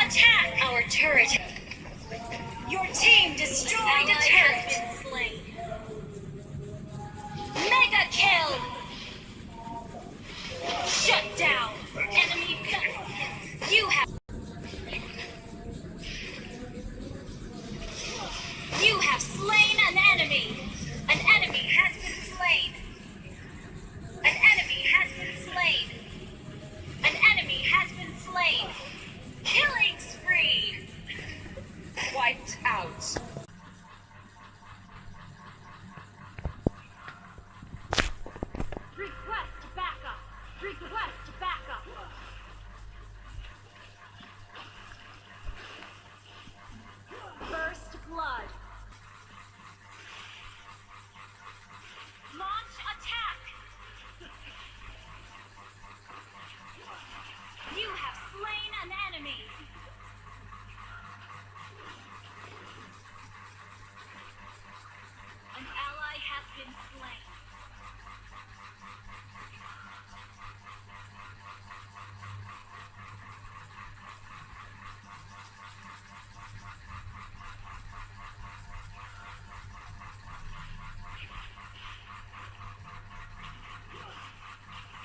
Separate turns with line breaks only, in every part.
Attack! Our turret. Your team destroyed a turret. Has been slain. Mega kill. Shut down. Enemy double kill. You have slain an enemy. An enemy has been slain. An enemy has been slain. An enemy has been slain. Killing spree. Wiped out. Request backup. Request backup. First blood. Launch attack. You have slain an enemy. An ally has been slain.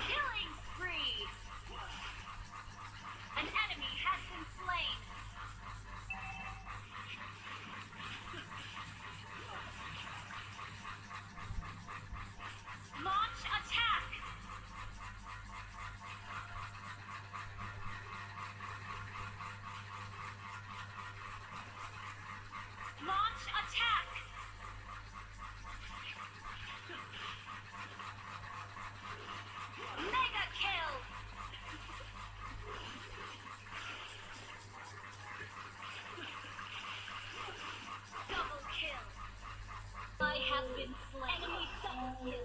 Killing spree. An enemy has been slain. Launch attack. Launch attack. Mega kill. Double kill. I have been slain. Enemy double kill.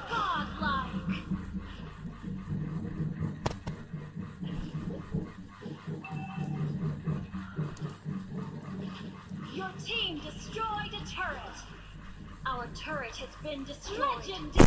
Godlike. Your team destroyed a turret. Our turret has been destroyed. Legendary.